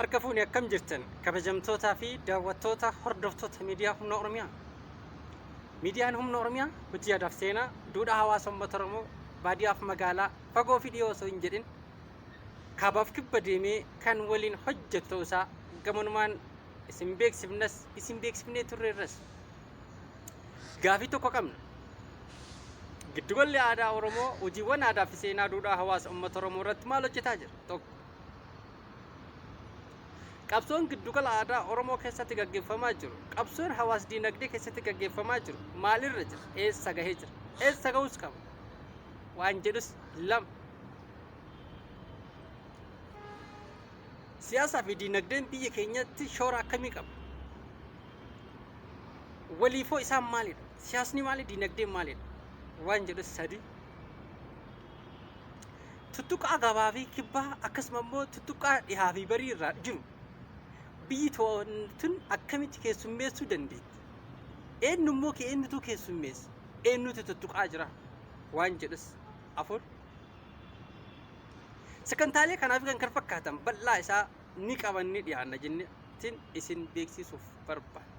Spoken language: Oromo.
Harka fuune akkam jirtan kabajamtootaa fi daawwattoota hordoftoota miidiyaa Humna Oromiyaa. Miidiyaan Humna Oromiyaa hojii aadaaf seenaa duudhaa hawaasa uummata Oromoo baadiyyaaf magaalaa fagoo fi dhiyoo osoo hin jedhin kaabaaf kibba deemee kan waliin hojjetu ta'uu isaa gamanumaan isin beeksifnas isin beeksifnee turreerras. Gaafii tokko qabna. Giddugalli aadaa Oromoo hojiiwwan aadaa fi seenaa duudhaa hawaasa uummata Oromoo irratti maal hojjetaa jira? Tokko. Qabsoon giddugala aadaa Oromoo keessatti gaggeeffamaa jiru, qabsoon hawaas diinagdee keessatti gaggeeffamaa jiru maalirra jira? Eessa gahee jira? Eessa gahus qaba? Waan jedhus lama. Siyaasaa fi diinagdeen biyya keenyatti shoora akkamii qaba? Waliifoo isaan maalidha? Siyaasni maali? Diinagdeen maalidha? Waan jedhus sadi. Tuttuqaa gabaa fi kibbaa akkasuma immoo tuttuqaa dhihaa fi barii irraa jiru biyyi tun akkamitti keessummeessuu dandeetti? Eenyu immoo eenyutu keessummeessa? Eenyutu tuttuqaa jira? Waan jedhus afur. Sagantaalee kanaaf kan kana fakkaatan bal'aa isaa ni qabanne dhiyaanna jenneetiin isin beeksisuuf barbaanna.